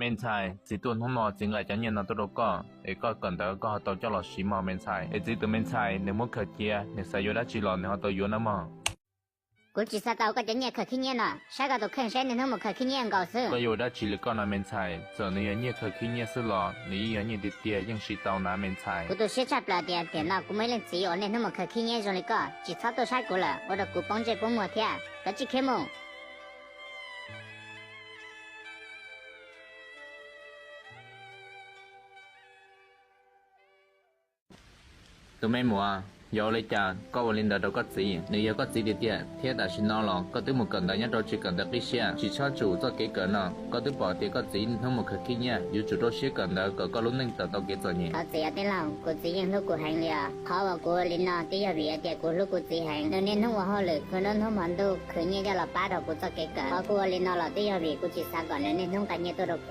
Me ntxhais, txiv tuaj hnub no txiv nqa cov nyiaj no tuaj rau koj es koj kawm ntawv koj ho tau coj los siv mog me ntxhais. Es txiv tus me ntxhais nws muab khaws cia, nws xav yuav dab tsi los nws ho tau yuav nawb mog. Kuv tsis xav tau koj cov nyiaj khaws khib nyiab no, saib koj tus kheej saib niaj hnub mus khaws khib nyiab nkaus xwb. Koj yuav dab tsi li koj no me ntxhais? Txawm nws yog nyiaj khaws khib nyiab xwb los nws yeej yog nyiaj tiag tiag, yeej siv tau na me ntxhais. Kuv tu siab tshaj plaws tias tiam no kuv muaj ib leej txiv uas niaj hnub mus khaws khib nyiab zoo li koj, tsis txhob tuaj saib kuv lawm, ua rau kuv poob ntsej poob muag thiab. Kav tsij khiav mus. Tus me muam, yog ua li cas koj ua li ntawd rau koj txiv? Nws yog koj txiv tiag tiag thiab tam sim no los koj twb mus kawm ntawv nyob rau tsev kawm ntawv qib siab, tsis txhob tsum txoj kev kawm no. Koj twb pom tias koj txiv hnub mus khaws khib nyiab, yuav tsum rau siab kawm ntawv kom koj lub neej tawm tau kev txom nyem. Thov txiv tij laug, kuv txiv yeej hlub kuv heev li os. Qhov uas kuv ua li no twb yog vim tias kuv hlub kuv txiv heev, nws niaj hnub ua hauj lwm khwv hnub hnub hmo ntuj khwv nyiaj coj los pab rau kuv txoj kev kawm. Qhov kuv ua li no los twb yog vim kuv tsis xav kom nws niaj hnub nqa nyiaj tuaj rau kuv.